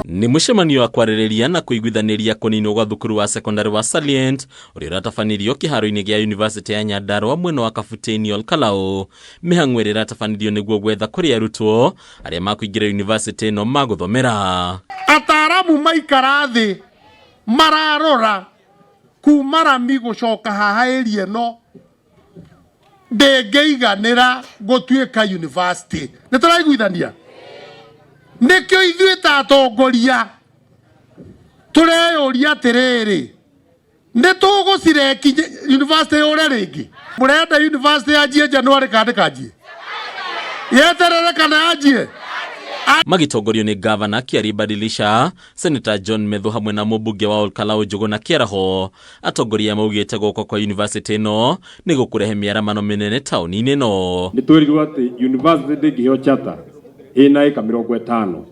Nĩ mũcemanio wa kwarĩrĩria na kũiguithanĩria kũninwo gwa thukuru wa sekondari wa Salient ũrĩa ũratabanirio kĩharo-inĩ gĩa Yunivasĩtĩ ya Nyandarua mwena wa Kabutĩni Olkalau. Mĩhang'o ĩrĩa ĩratabanirio nĩguo gwetha kũrĩa arutwo arĩa makũingĩra yunivasĩtĩ ĩno magũthomera. Ataaramu maikara thĩ mararora kuma rami gũcoka haha area ĩno ndĩngĩiganĩra gũtuĩka university. Nĩ tũraiguithania? Nĩkĩo ithuĩ ta atongoria tũreyũria atĩrĩrĩ, nĩ tũgũcireki university yũre rĩngĩ? Mũrenda university yanjie January kana ndĩkanjie? Yeterere kana yanjie? Magĩtongorio nĩ Gavana Kiarie Badilisha, Senator John Methu hamwe na mũmbunge wa Olkalau Njũgũna Kĩaraho, atongoria maugĩte gwakwo kwa yunivasĩtĩ ĩno nĩ gũkũrehe mĩaramano mĩnene taũni-inĩ ĩno. Nĩ twerirwo atĩ university ndĩngĩheo charter ĩna ĩka 50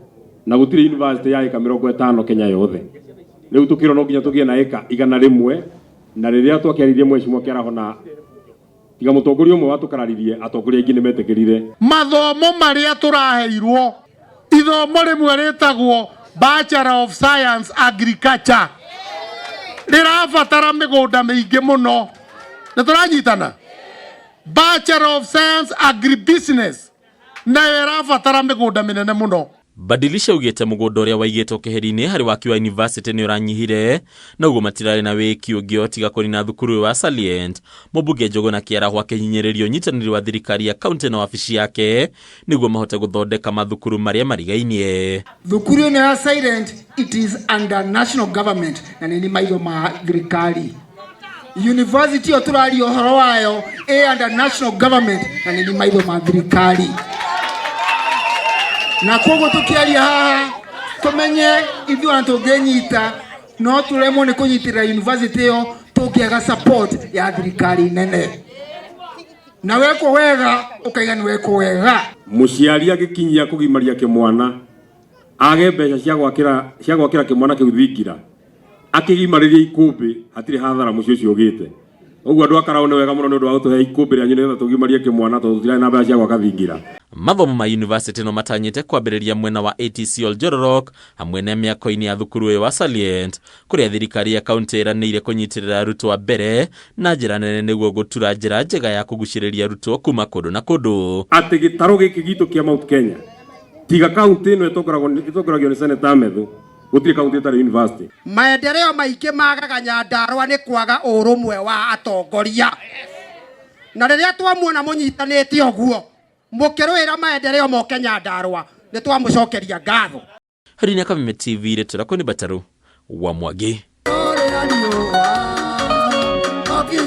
na gũtirĩ university ya ĩka 50 Kenya yothe. Rĩu tũkĩrwo no nginya tũgĩe na ĩka 100 na rĩrĩa twakĩaririe Mheshimiwa Kĩaraho na tiga mũtongoria ũmwe watũkararirie, atongoria aingĩ nĩ metĩkĩrire. Mathomo marĩa tũraheirwo, ithomo rĩmwe rĩtagwo Bachelor of Science Agriculture, rĩrabatara mĩgũnda mĩingĩ mũno. Nĩ tũranyitana? Bachelor of Science Agribusiness nayo ĩrabatara mĩgũnda mĩnene mũno. Badilisha augĩte mũgũnda ũrĩa waigĩtwo keheri-inĩ harĩ waki wa yunivasĩtĩ nĩ ũranyihire na ũguo matirarĩ na wĩki ũngĩ o tiga kũnina thukuru ũyũ wa Salient. Mũmbunge Njũgũna Kĩaraho akĩhinyĩrĩria ũnyitanĩri wa thirikari ya kaunti na wabici yake nĩguo mahote gũthondeka mathukuru marĩa marigainie. Thukuru ĩno ya Silent, it is under national government na nĩ maitho ma thirikari. University ĩyo tũraria ũhoro wayo ĩ under national government na nĩ maitho ma thirikari. Na koguo tũkĩaria haha tũmenye ithuĩ ona tũngĩnyita no tũremwo nĩ kũnyitĩrĩra university ĩyo tũngĩaga support ya thirikari nene. Na wekwo wega ũkaiga nĩ wekwo wega. Mũciari agĩkinyia kũgimaria kĩmwana age mbeca cia gwakĩra cia gwakĩra kĩmwana kĩu thingira akĩgimarĩria ikũmbĩ hatirĩ hathara mũciĩ ũcio ũgĩte. Ũguo andũ a Karaũ nĩ wega mũno nĩ ũndũ wa gũtũhe ikũmbĩ rĩanyu nĩgetha tũgimarie kĩmwana tondũ tũtirarĩ na mbeca cia gwaka thingira. Mathomo ma yunivasĩtĩ ĩno matanyĩte kwambĩrĩria mwena wa ATC Oljororok hamwe na mĩako-inĩ ya thukuru ũyũ wa Salient kũrĩa thirikari ya kaunti ĩranĩire kũnyitĩrĩra arutwo a mbere na njĩra nene nĩguo gũtura njĩra njega ya kũgucĩrĩria arutwo kuma kũndũ na kũndũ. Atĩ gĩtarũ gĩkĩ gitũ kĩa Mount Kenya tiga kaunti ĩno ĩtongoragio nĩ Senator Methu gũtirĩ kaunti ĩtarĩ university. Maendeleo maingĩ magaga Nyandarua nĩ kwaga ũrũmwe wa atongoria, na rĩrĩa twamuona mũnyitanĩte ũguo mũkĩrũĩra maendeleo moke Nyandarua nĩ twamũcokeria ngatho. Harĩ na Kameme TV, rĩtwa rĩakwa nĩ Batarũ wa Mwangi.